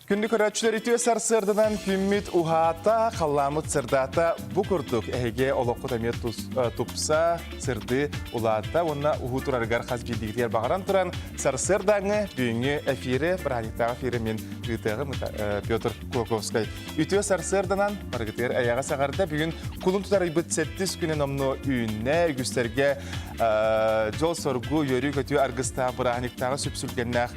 Күндү көрөөччүлэр үтүө сарсыарданан күммүт уһаата, халлааммыт сырдаата бу курдук эһиги олоххут эмиэ тупса, сырдыы улаатта уонна уһуу турарыгар хас биирдиигитигэр баҕаран туран сарсыардааҥҥы бүгүҥҥү эфири, бырааһынньыктааҕы эфири мин ыытыаҕым Петр Кулаковскай. Үтүө сарсыарданан барыгытыгар эйэҕэс эҕэрдэ бүгүн кулун тутар ыйбыт сэттис күнэ номнуо үүннэ. Үгүстэргэ дьол-соргу, үөрүү-көтүү аргыстаах бырааһынньыктааҕы сүпсүлгэннээх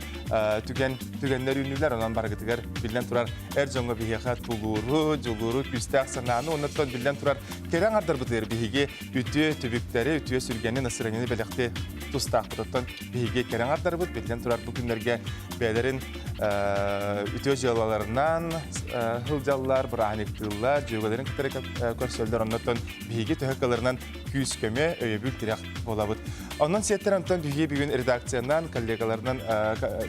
түгэн түгэннэр үүннүлэр. Онон барыгытыгар биллэн турар эр дьоҥҥо биһиэхэ тулууру, дьулууру, күүстээх санааны уонна биллэн турар кэрэ аҥардарбытыгар биһиги үтүө түбүктэри, үтүө сүргэни, настроениены бэлэхти тустаахпыт. Оттон биһиги кэрэ аҥардарбыт биллэн турар бу күннэргэ бэйэлэрин үтүө дьыалаларынан сылдьаллар, бырааһынньыктыыллар, дьүөгэлэрин кытары көрсөллөр. Оннуттан биһиги төһө кыалларынан күүс-көмө, өйөбүл-тирэх буолабыт. Онон сиэттэрэн онтон биһиги бүгүн редакциянан, коллегаларынан,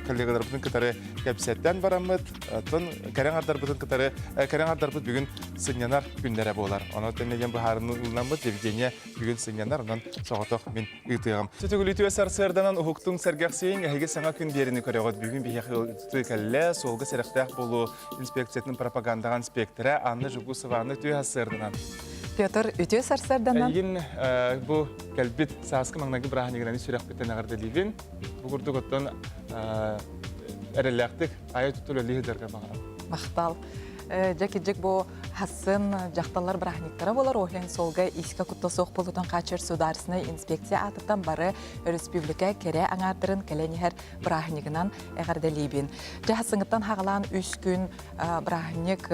коллегаларбытын кытары кэпсэттэн бараммыт, оттон кэрэ аҥардарбытын кытары кэрэ аҥардарбыт бүгүн сынньанар күннэрэ буолар. Онон тэннеген быһаарыныы ылынаммыт, Евгения бүгүн сынньанар, онон соҕотох мин ыытыаҕым. Түтүгүлүтүө сарсыарданан уһуктуҥ сэргэхсийиҥ, эһиги саҥа күн биэрини көрөҕүт. Бүгүн биһиэхэ ыалдьыттыы кэллэ, суолга сэрэхтээх буолуу инспекциятын пропагандаҕа инспектора Анна Жугусованы үтүө сарсыарданан. Петр, үтүө сарсыарданан. Эйигин бу кэлбит сааскы маҥнайгы бырааһынньыгынан сүрэхпиттэн эҕэрдэлиибин. Бу курдук оттон эрэллээхтик айа тутул үлэлии сылдьарга баҕарабын. Махтал. Дьэ кирдьик бу хассын дьахталлар бырааһынньыктара буолар оһен суолга иискэ кутта суох буолуутун хааччыйар судаарыстыбаннай инспекция аатыттан бары өрөспүүбүлүкэ кэрэ аҥаардарын кэлэн иһэр бырааһынньыгынан эҕэрдэлиибин. Дьэ хасыҥыттан хаҕалаан үс күн бырааһынньык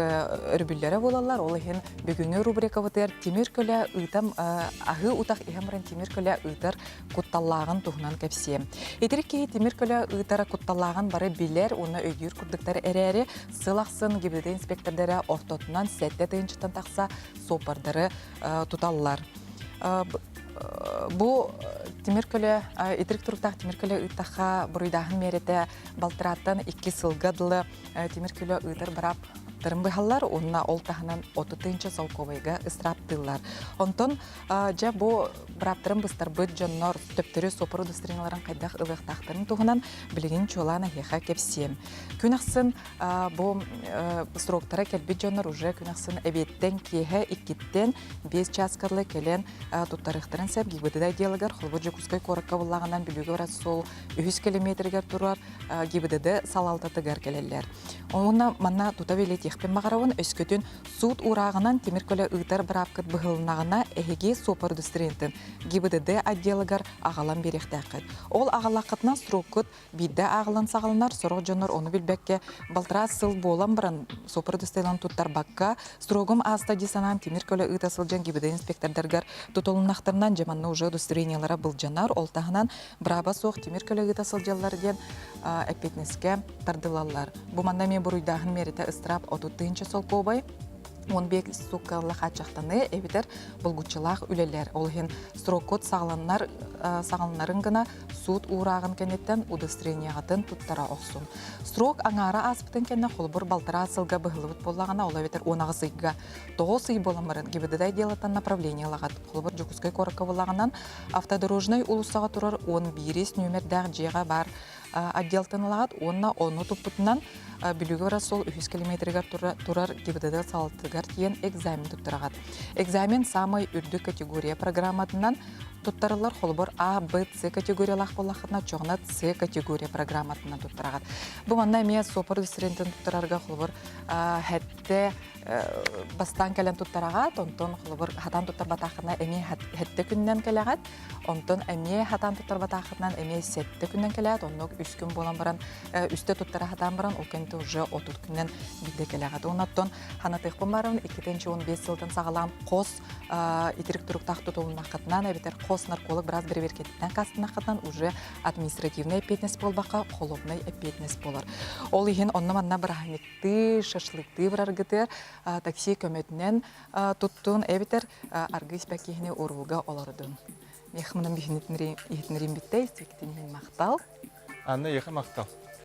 өрөбүллэрэ буолаллар. Ол иһин бүгүҥҥү рубрикабытыгар тимир көлө ыытам аһыы утах иһэн баран тимир көлө ыытар кутталлааҕын туһунан кэпсиэм. Итирик киһи тимир көлө ыытара кутталлааҕын бары билэр уонна өйдүүр курдуктар эрээри, сыл ахсын ГИБДД инспектордара ортотунан 7 тыһыынчаттан тахса суоппардары туталлар. Бу тимир көлө, итирик туруктаах тимир көлө ыыттахха буруйдааһын миэрэтэ балтарааттан 2 сылга дылы тимир көлө ыытар быраап тырым быһаллар уонна ол таһынан 30 тыһыынча солкуобайга ыстырааптыыллар. Онтон дьэ бу бырааптарын быстарбыт дьоннор төптөрү суоппар удостоверениеларын хайдах ылыахтаахтарын туһунан билигин чуолаан эһиэхэ кэпсиэм. Күн ахсын бу сроктара кэлбит дьоннор уже күн ахсын эбиэттэн киэһэ иккиттэн 5 чааска дылы кэлэн туттарыахтарын сөп ГИБДД отделыгар холобур Дьокуускай куоракка буллаҕынан Бүлүүгэ барар суол үһүс километригэр турар ГИБДД салалтатыгар кэлэллэр. Уонна манна тута бэлиэтиэхпин баҕарабын өскөтүн Суут уурааҕынан тимир көлө ыытар быраапкыт быһылыннаҕына, эһиги суоппар удостоверениетын ГИБДД отделыгар аҕалан биэриэхтээххит. Ол аҕаллаххытына сроккут биирдэ ааҕыллан саҕаланар, сорох дьоннор ону билбэккэ балтараа сыл буолан баран суоппар удостоверениеларын туттарбакка, срогум ааста дии санаан тимир көлө ыыта сылдьан ГИБДД инспектордарыгар тутулуннахтарынан дьэ манна уже удостоверениелара былдьанар, ол таһынан бырааба суох тимир көлө ыыта сылдьаллар диэн эппиэтинэскэ тардылаллар. Бу манна эмиэ буруйдааһын миэрэтэ ыстыраап 30 тыһыынча солкуобай, 15 сууккалла хааччахтаныы эбэтэр булгуччулаах үлэлэр. Ол иһин сроккут саҕаланнар саҕаланарын гына суут уурааҕын кэнниттэн удостоверениеҕытын туттара охсун. Срок аҥаара ааспытын кэннэ холобур балтараа сылга быһыллыбыт буоллаҕына, ол эбэтэр 18 ыйга 9 ый буолан баран ГИБДД отделыттан направление ылаҕыт. Холобур Дьокуускай куоракка буоллаҕынан автодорожнай уулуссаҕа турар 11 нүөмэрдээх дьиэҕэ баар отделтан ылаҕыт уонна ону туппутунан Бүлүүгэ барар суол үһүс километрыгар турар ГИБДД салалтатыгар тиийэн экзамен туттараҕыт. Экзамен саамай үрдүк категория программатынан туттарыллар холобур А, Б, С категориялаах буоллаххытына оччоҕуна С категория программатынан туттараҕыт. Бу манна эмиэ суоппар удостоверениетын туттарарга холобур хэттэ бастаан кэлэн туттараҕат, онтон холобур хатаан туттарбатаххына эмиэ хэттэ күнүнэн кэлэҕит, онтон эмиэ хатаан туттарбатаххытынан эмиэ сэттэ күнүнэн кэлээт, оннук үс күн буолан баран үстэ туттара хатаан баран, ол кэнниттэн уже 30 күнүнэн биирдэ кэлэҕит. Оннуттан ханатыахпын барабын 2015 сылтан саҕалаан хос итирик туруктаах тутулуннаххытынан эбэтэр хос нарколог быраас бэрэбиэркэтиттэн хастынаххытынан уже административнай эппиэтинэс буолбакка холуобунай эппиэтинэс буолар. Ол иһин онно-манна бырааһынньык шашлыктыы бараргытыгар такси көмөтүнэн туттун эбэтэр аргы испэк киһини уруулга олордун. Миэхэ мунан иһитиннэрим бүттэ, истибиккитин иһин махтал. Анна, эйиэхэ махтал.